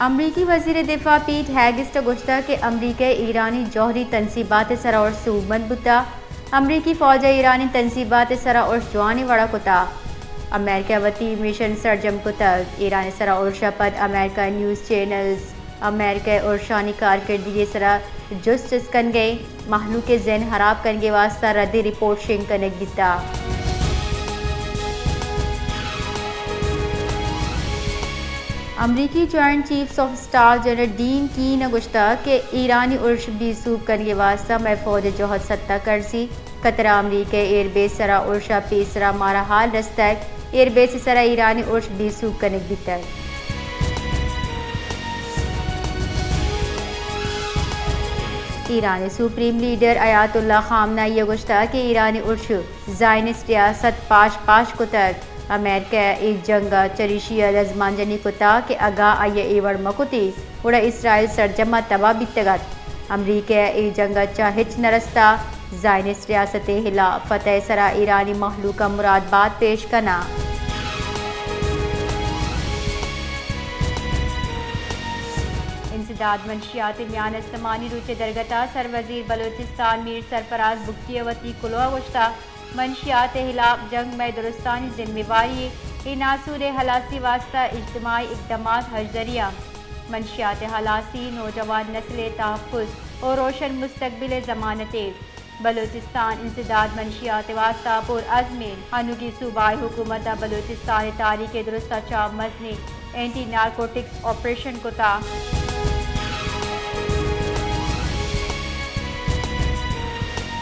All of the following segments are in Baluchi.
امریکی وزیر دفاع پیٹ ہیگسٹ ء گوشتگ کہ امریکہ ء ایرانی جوہری تنصیبات ء سرا ارش سوبمند بوتگ۔ امریکی فوج ء ایرانی تنصیبات ء سرا ارش جوانیں وڑ ء کتگ۔ امریکہ ء وتی مشن سرجم کتگ۔ ایران ء سرا ارش ء پد امریکہ ء نیوز چینلز امریکہ ء ارشانی کارکردگی ء سرا جست جست کنگ ء مہلوک ء ذہن ہراب کنگ ء واستہ ردی رپورٹ شنگ کنگ بیتگ۔ امریکی joint chiefs of staff general Dan Caine ء گوشتگ کہ ایرانی ارش بے سوب کنگ ء واستہ مئے فوج ء جہد ستا کرزی۔ قطر ء امریکہ ء ایئر بیس سرا ارش ء پیسرا مارا ہال رستگ، ایئر بیس ء سرا ایرانی ارش بے سوب کنگ بیتگ۔ ایران ء سپریم لیڈر آیات اللہ خامنہ ای ء گوشتگ کہ ایرانی ارش زائنسٹ ریاست پاش پاش کتگ۔ امریکہ ء اے جنگ ء چریشی ء دزمانجنی کتگ کہ اگاں آئی ء اے وڑ مہ کتیں، گڑا اسرائیل سرجم ء تباہ بیتگ ات۔ امریکہ ء اے جنگ ء چہ ہچ نہ رستگ۔ زائنسٹ ریاست ء ہلاف فتح ء سرا ایرانی مہلوک ء مراد بات پیش کناں۔ انسداد منشیات ء میان استمانی روچ ء درگت ء سروزیر بلوچستان میر سرفراز بگٹی ء وتی کلوہ ء گوشتگ، منشیات ء ہلاپ جنگ مئے درستانی ذمہ واری یے۔ اے ناسور ء ہلاسی ء واستہ اجتماعی اقدامات ہژدری انت۔ منشیات ء ہلاسی نوجوان نسل ء تحفظ و روشن مستقبل ء ضمانتے۔ بلوچستان انسداد منشیات ء واستہ پر عزم انت۔ انوگیں صوبائی حکومت ء بلوچستان ء تاریخ ء درست ء چہ مزنیں اینٹی نارکوٹکس آپریشن کتگ۔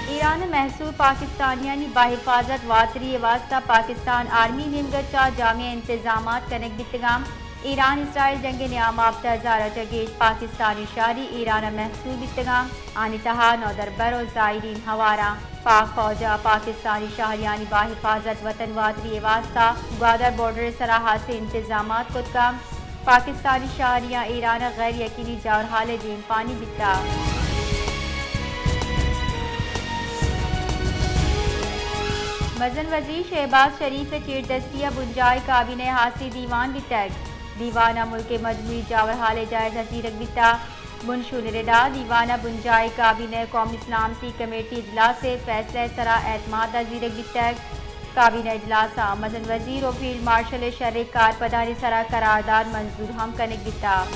ایران ء محصور پاکستانیانی باحفاظت واتری ء واستہ پاکستان آرمی نیمگ ء چہ جامع انتظامات کنگ بیتگ انت۔ ایران اسرائیل جنگ ء نیام ء ہپدہ ہزار ء چہ گیش پاکستانی شہری ایران ء محصور بیتگ انت۔ آنی تہا نودربر و زائرین ہوار انت۔ پاک فوج ء پاکستانی شہریانی باحفاظت وطن واتری ء واستہ گوادر بارڈر ء سرا ہاسیں انتظامات کت کنت۔ پاکستانی شہریاں ایران ء غیر یقینی جاورحال ء دیمپانی بیتگ۔ مزن وزیر شہباز شریف ء چیردستی ء بنجاہی کابینہ ء ہاسیں دیوان بیتگ۔ دیوان ء ملک ء مجموعی جاورحال ء جائزہ زیرگ بیتگ۔ بنشون ء ردا دیوان ء بنجاہی کابینہ ء قومی سلامتی کمیٹی اجلاس ء فیصلہ ء سرا اعتماد ء زیرگ بیتگ۔ کابینہ اجلاس ء مزن وزیر و فیلڈ مارشل ء شریں کارپدانی سرا قرارداد منظور ہم کنگ بیتگ۔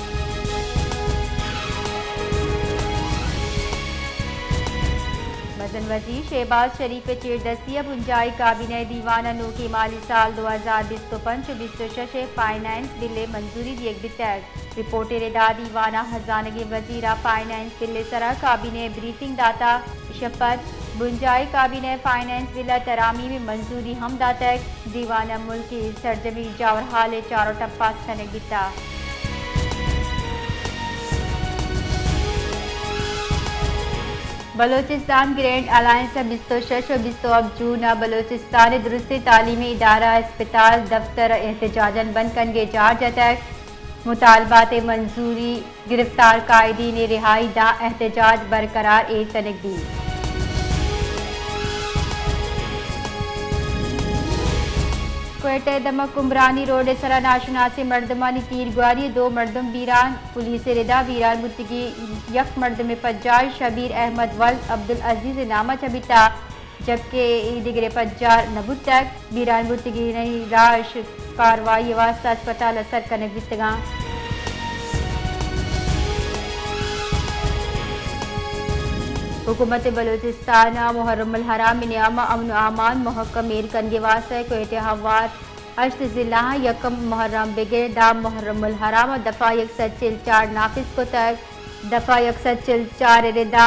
مزن وزیر شہباز شریف ء چیردستی ء بنجاہی کابینہ ء دیوان ء نوکیں مالی سال دو ہزار بیست و پنچ و بیست و شش ء فائنانس بل ء منظوری دیگ بیتگ۔ رپورٹ ء ردا دیوان ء ہزانگیں وزیر ء فائنانس بل ء سرا کابینہ ء بریفنگ داتگ۔ ایشی ء پد بنجاہی کابینہ ء فائنانس بل ء ترامیم ء منظوری ہم داتگ۔ دیوان ء ملک ء سرجمی جاورحال ء چار و ٹپاس کنگ بیتگ۔ بلوچستان گرینڈ الائنس ء بیست و شش و بیست و ہپت جون ء بلوچستان ء درستیں تعلیمی ادارہ، اسپتال، دفتر احتجاجاً بند کنگ ء جار جتگ۔ مطالبات ء منظوری، گرفتار قائدین ء رہائی داں احتجاج برقرار ایر کنگ بیت۔ کوئٹہ ء دمگ کمبرانی روڈ ء سرا ناشناسیں مردمانی تیرگواری ء دو مردم بیران، پولیس ء ردا بیران بوتگیں یک مردم ء پجار شبیر احمد ولد عبدالعزیز ء نام ء چہ بیتگ۔ جبکہ اے دگرے پجار نہ بوتگ۔ بیران بوتگینانی لاش کاروائی ء واستہ اسپتال ء سر کنگ بیتگاں۔ حکومت بلوچستان ء محرم الحرام ء نیام ء امن و امان مہکم ایر کنگ ء واستہ کوئٹہ ء ہوار ہشت ضلعاں یکم محرم بگر دہ محرم الحرام ء دفعہ یک سد چل چار نافذ کتگ۔ دفعہ یک سد چل چار ء ردا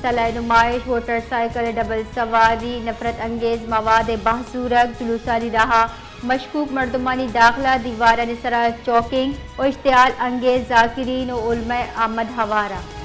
سلاہ نمائش، موٹر سائیکل ء ڈبل سواری، نفرت انگیز مواد ء بہس زورگ، جلوسانی راہ ء مشکوک مردمانی داخلہ، دیوارانی سرا چاکنگ و اشتعال انگیز ذاکرین و علماء آمد ہوار انت۔